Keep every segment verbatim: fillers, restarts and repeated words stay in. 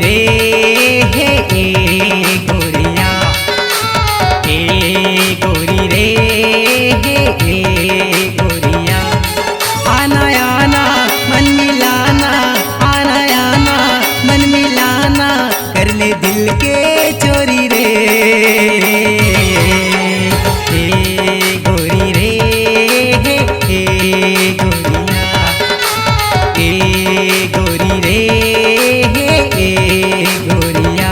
रे हे ए गोरिया, ए गोरी रे हे ए गोरिया। आना आना मन मिलाना, आना आना मन मिलाना, कर ले दिल के चोरी रे। ए गोरी रे हे ए गोरिया, ए गोरी रे हे ए गोरिया।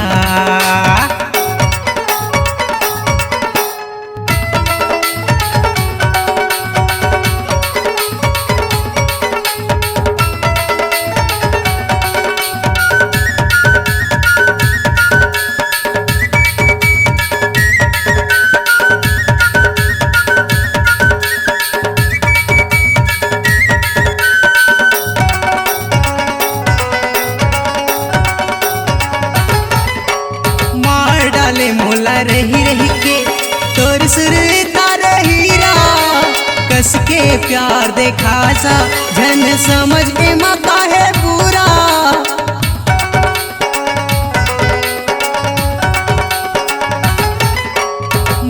मार डाले मोला रही रही के तोर सुरता रहीरा, कस के प्यार देखा सा, झन समझ एमा काहे बुरा।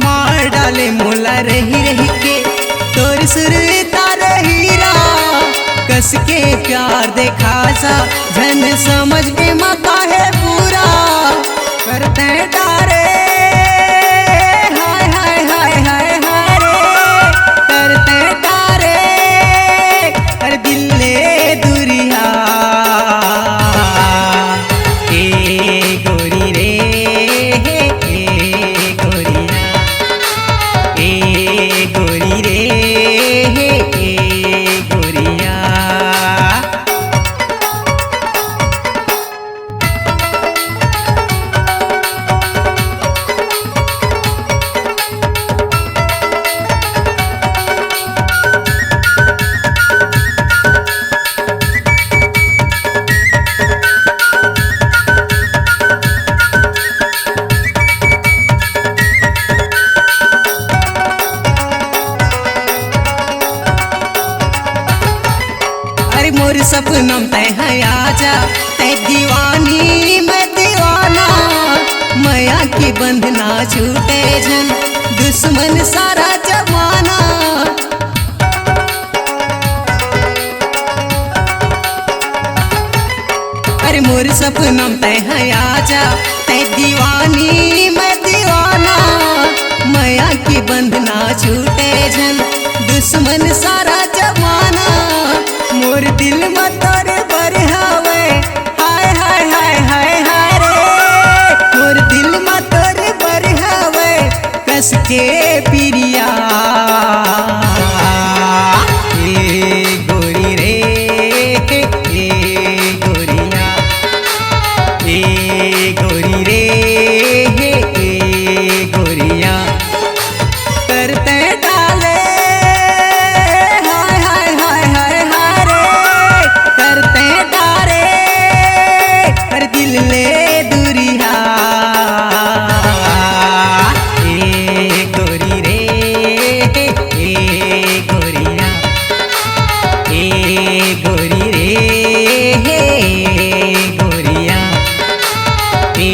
मार डाले मोला रही रही के तोर सुरता रहीरा, कस के प्यार देखा सा, झन समझ एमा काहे बुरा। करते डारे हाय हाय हाय हाय हाय रे, करते डारे हर दिल ले दुरिया। ए गोरी रे हे ए गोरिया, ए गोरी रे हे ए गोरिया। अरे मोर सपना में तै है आजा, तै दीवानी मैं दीवाना, मया के बंधना छूटे झन, दुश्मन सारा जमाना। अरे मोर सपना में तै है आजा, तै दीवानी मैं दीवाना, मया के बंधना छूटे झन, दुश्मन सारा जमाना। मोर दिल में तोर बर हवे, हाय हाय हाय हाय हाय रे, मोर दिल में तोर बर हवे, कस के पिरिया। ए गोरी रे, ए गोरिया, ए गोरी रे, ए गोरिया। करते डाले हाय हाय हाय हाय हाय रे, करते डाले हर दिल ले दुरिया। ए गोरी रे, ए गोरिया, ए गोरी रे, ए गोरिया, ए